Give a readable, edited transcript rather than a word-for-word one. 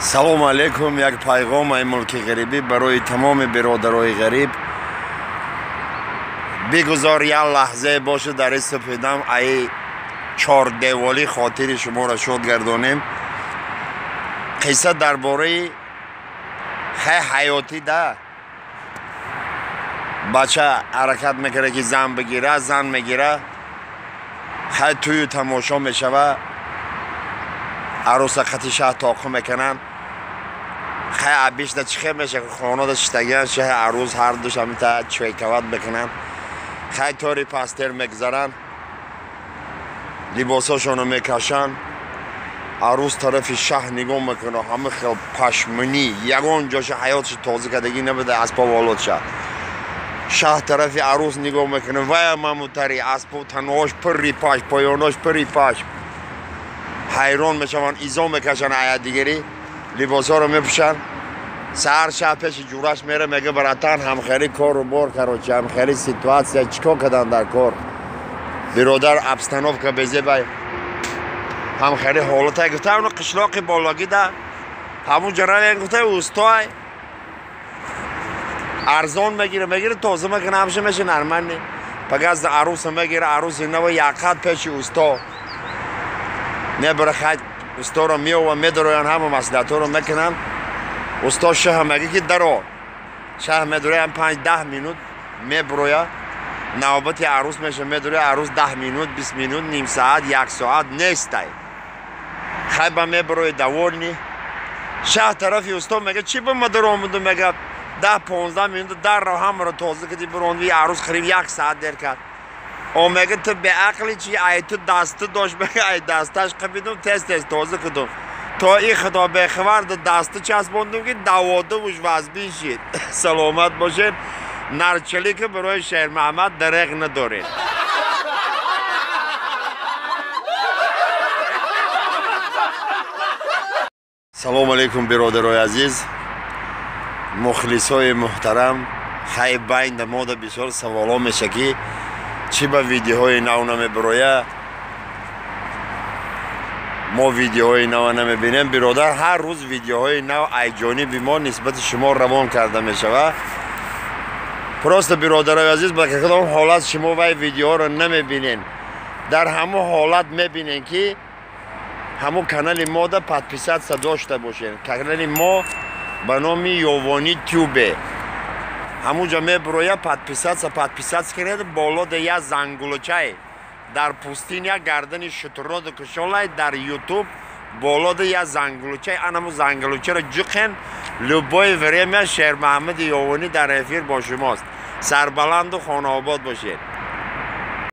Салому алейкум, як пайғом ай мулки ғарибӣ барои тамоми биродарои ғариб. Бигузор як лаҳзае бошад дар ин субҳидам ай чордеволӣ хотири шуморо шод гардонем. Қисса дар бораи хай ҳаётӣ да. Бача ҳаракат мекунад ки зан бигира, зан мегира. Хай тӯю тамошо мешава. Аруса қати шаҳ тоқӣ мекунанд. Хай абишда чӣ хел меша хонада шиштагиан шаҳи арӯз ҳар душ ҳамита чвекават мекунанд. Хай тори пастер мегузаранд, либосошонро мекашанд. Арӯз тарафи шаҳ нигоҳ мекунад, ҳама хел пашмунӣ, ягон ҷоша ҳаётши тоза кардагӣ набуда, аспо володша. Шаҳ тарафи арӯз нигоҳ мекунад, вая мамутари аспо таноҳош пурри пашм, поёнош пурри пашм. Ҳайрон мешаванд, изо мекашанд ая дигари, либосҳоро мепӯшанд. Саҳар шаҳ пеши ҷураш мера, мега братан, ҳамхели кору бор, короче, ҳамхели ситуация, чӣ кор кардан дар кор? Биродар, обстановка безебай, ҳамхели ҳолатай. Гуфта уну қишлоқи бологӣ да ҳамун ҷаравен, гуфта устой арзон мегира, мегира тоза мекуна, ҳамша меша нормальный. Пагаз аруса мегира, аруси нава якқад пеши усто мебара, хай усторо меова, медароянд, ҳама маслиҳатҳоро мекунанд. Усто шаҳ мега ки даро. Шаҳ медароянд, 5-10 минут мебуроя, навбати арӯс меша, медароя арӯс 10 минут, 20 минут, ним саат, як соат нестай. Хай ба мебурои довольный. Шаҳ тарафи усто мега чӣ ба ма даромаду, мега 10-15 минут дарро ҳамаро тоза кади буронди, арӯс қариб як саат дер кард. О мега ту беақли чи, ай ту дасту дошт, мега ай дасташ қабидум, тез-тез тоза кудум. То и худо бехабар дасту часпондум ки даводувуш вазбин шид. Саломат бошед. Нарчалӣ ки барои Шермаҳмад дареғ надоред. Салому алейкум, биродарои азиз, мухлисои муҳтарам. Хай байнда мода бисёр саволо меша ки чӣ ба видеоҳои нав намебироя, мо видеоҳои нава намебинем. Биродар, ҳар рӯз видеоҳои нав ай ҷониби мо нисбати шумо равон карда мешавад. Просто биродарои азиз, ба кадом ҳолат шумо вай видеоҳоро намебинен? Дар ҳамон ҳолат мебинен ки ҳамон канали мода подписаться дошта бошен. Канали мо ба номи Ёвонӣ Тюбе. Ҳамунҷо мебироя, подписаться, подписаться кунед, болода як зангулочай дар пустин як гардани шутуроду кушолай, дар ютуб болода як зангулочай, анаму зангулочаро ҷуқен, любое время Шермаҳмади Ёвонӣ дар эфир бо шумост. Сарбаланду хонаобод бошед.